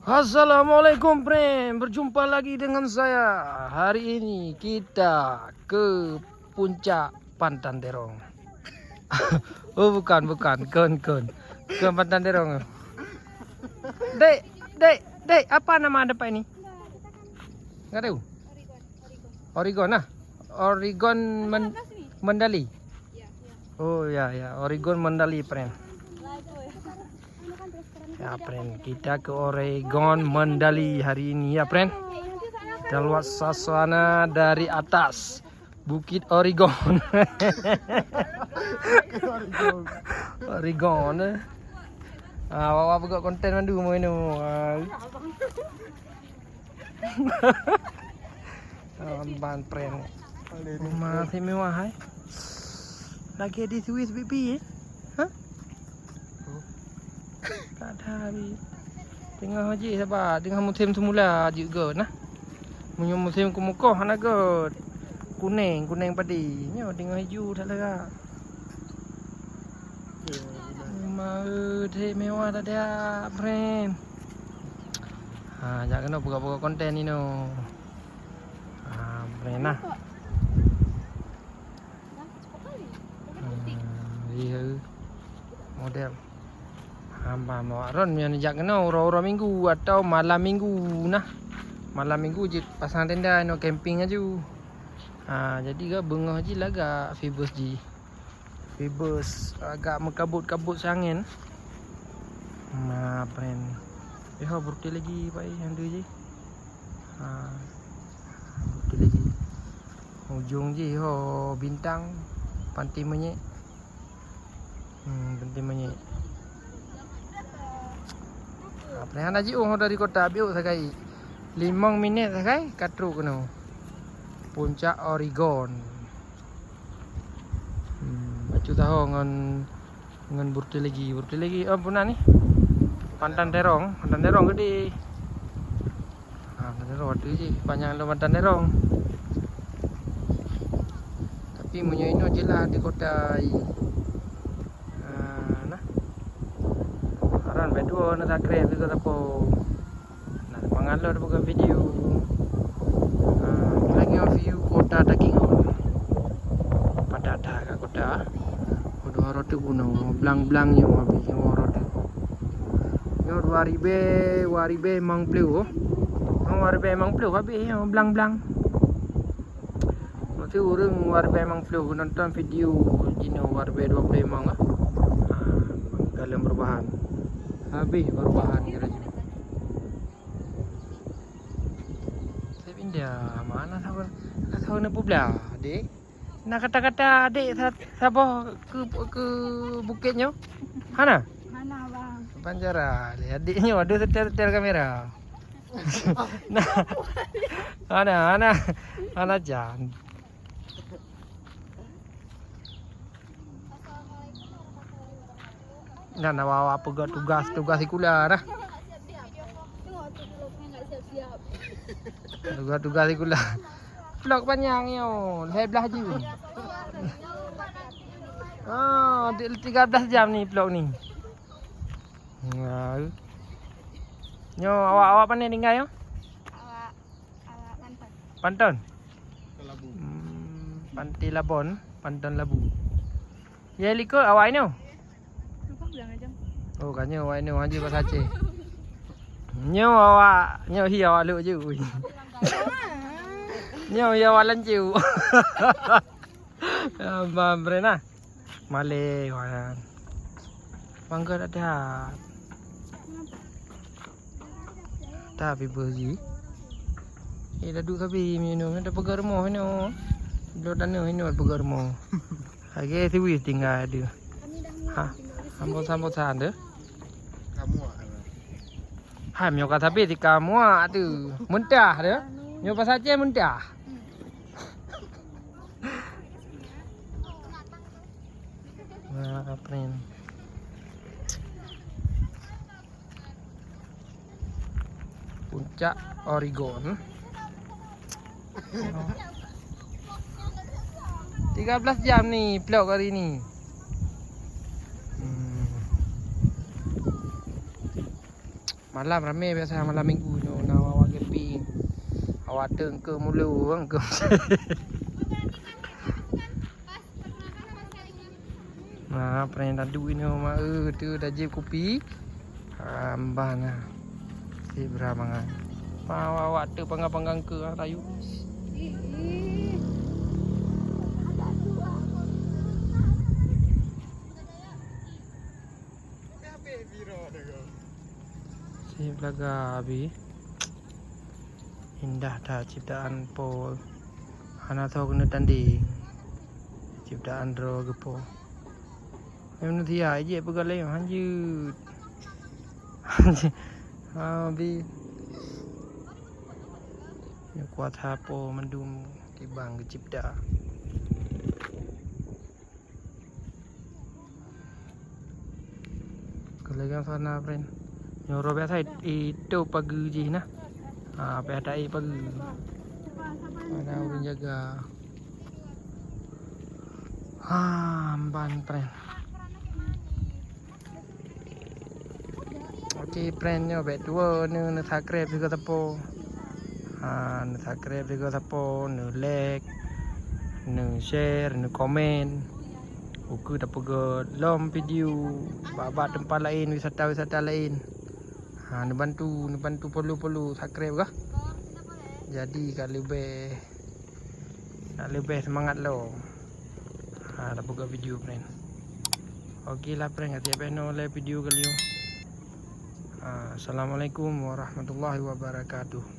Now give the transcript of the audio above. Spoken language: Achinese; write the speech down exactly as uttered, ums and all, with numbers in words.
Assalamualaikum, friend. Berjumpa lagi dengan saya. Hari ini kita ke puncak Pantan Terong. Oh, bukan, bukan. Kon, kon. Kon Pantan Terong. Dek, dek, dek, apa nama tempat ini? Enggak tahu. Oregon lah. Oregon Men- Mendali. Oh ya, ya, Oregon Mendali, friend. Ya, friend, kita ke Oregon Mendali hari ini ya, friend. Kita lihat suasana dari atas Bukit Oregon. Oregon, eh. Ah, awak-awak buka konten mandum, ah. Ah, ban prank. Masih mewah, hai. Lagi di Swiss, baby, eh? Hah? Tak ada hari. Tengah haji sabar, tengah musim semula juga nah. Meunyoe musim kemukoh hana göt. Kuning, kuning padi. Nyoe tengah hijau tak lagak. Meuteuk mewah dak, friend. Ha, jak keunoe buka-buka konten inoe. Ha, friend nah. Hmm, iya. Model. Hamba mawak ron nyang jak keunoe uroe-uroe minggu atau malam minggu nah. Malam minggu jeuet pasang tenda inoe camping aju. Ha, jadi ka beungoh jih lagak Fibus jih. Fibus agak meukabut-kabut siangén. Nah, friend. Iho berhenti lagi, Pak, eh, yang tu je. Ha. Berhenti lagi. Ujong je, iho bintang, pantai monyet. Hmm, pantai monyet. Ha, friend, hana jiôh dari kota, biôk sagai. Limong minit sagai, ka trok keunoe. Puncak Oregon. Hmm, bacut taho ngon, ngon Burti lagi. Burti lagi, oh, puna ni. Pantan Terong, Pantan Terong gede. Ha, Pantan Terong, waktu je panjang lom Pantan Terong. Tapi meunyoe inoe jelas di kota i. Ha, nah. Aran bae dua na takrek tu tapo. Nah, mangat lôn buka video. Ah, lagi view kota Takengon. Padat that kat kota. Udah roti bunoe, blang-blang nyoe habis nyoe roti. Nyoe dua ribèe, dua ribèe limong ploh. Nyoe dua ribèe limong ploh habis nyoe blang-blang. Maksud ureueng dua ribèe limong ploh nonton video jinoe dua ribèe dua puluh lima ah. Ha, galeng perubahan. Habis perubahan kira jinoe. Saya pindah, mana sabar? Sabar nak pula, dek. Nak kata-kata adik sa-, sabar ke, ke bukit nyoe? Hana? Hana, bang. Banjara, adik nyoe ada setel-setel kamera. Nah, hana, hana, hana jan. Nyan awak-awak peugah tugas, tugas sikula dah. Tugas-tugas sikula. Vlog panjang nyoe, lhèe blaih jeuem. Oh, ti-, tiga belas jam ni vlog ni. Nah. Nyoe awak-awak pane tinggai nyoe? Awak, awak Panton. Panton? Labu. Hmm, Pantai Labon, Panton Labu. Ya, likot awak inoe? Nampak bilang aja. Oh, kan nyoe awak inoe, hana bahasa Aceh. Nyoe awak, nyoe hi awak lhok ju. Nyoe hi awak lancu. Abang Brena. Malèe wan. Bangga that-that. Tapi beuh jih. Eh, laduk sabe minum, dah peugah rumoh inoe. Dua tanah inoe peugah rumoh. Lagèe siwis tinggai deuh. Ha, sambot-sambot san deuh. Kamu ah. Hai, meunyoe ka sabe tika muak tu. Muntah deuh. Nyoe pasal ceh muntah. Wah, April. Puncak Oregon. Tiga belas jam ni vlog hari ni. Hmm. Malam ramé biasa malam minggu nyoe na awak-awak camping. Awak teungke mulu, teungke. Nah, prank dadu inoe ma eu tu dah jép kupi. Ambah nah. Zebra mangan. Pa awak-awak teupanggang-panggang keu ah, rayu. Sip laga abi. Indah that ciptaan Po. Hana tho keuneuk tanding. Ciptaan droe geupo. Manusia ijek peugah lé hanjeut. Hanjeut. Abi. Nyoe kuasa Po mandum kibang geucipta. Keulegang sana, friend. Nyuroe biasa itu pagi jih nah. Ha, payah tai pagi. Ada ureueng jaga. Ha, amban, friend. Oke, friend, nyoe bèk tuwo neu, neu subscribe sigoe sapo. Ha, neu subscribe sigoe sapo, neu like, neu share, neu komen. Ukeue tapeugöt lom video bak-bak teumpat laén, wisata-wisata laén. Ha, neubantu, neubantu follow-follow, subscribe kah? Jadi ka leubeh, ka leubeh seumangat lom. Ha, tapeugöt video, friend. Oke lah, friend, ka tiep noh lé video kali nyoe. Ha, assalamualaikum warahmatullahi wabarakatuh.